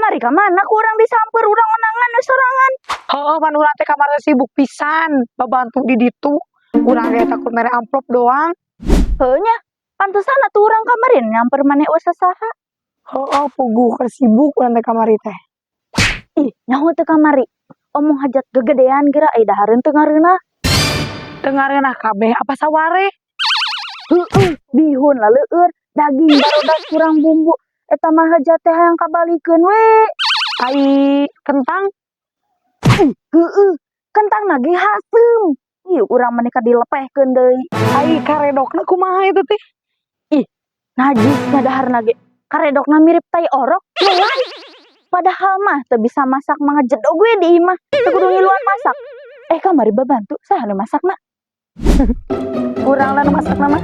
Kamari ka mana ku urang disamper, urang onangan we sorangan. Heeh, pan urang teh kamari sibuk pisan, babantu di ditu. Urang ge takut mere amplop doang. Heuh nya, pantesan atuh urang kamari nyamper maneh euweuh sasaha. Heeh, puguh keur sibuk urang teh kamari teh. Ih, nyaho teu kamari? Omong hajat gegedean geura, ai dahareun teu ngareunah. Teu ngareunah kabeh apa saware? Heueuh, bihun laleueur, daging barudak kurang bumbu. Eta mah hajat teh hayang kabalikeun we. Ai kentang? Ih, heueuh, kentangna ge haseum. Ih, urang mah ka dilepehkeun deui. Ai karedokna kumaha itu teh? Ih, najis ngadaharna ge. Karedokna mirip tai orok, meulay. Padahal mah teu bisa masak mah ngajedog we di imah, teu kudu ngiluan masak. Eh, kamari babantu saha nu masakna? Urang lah nu masakna mah.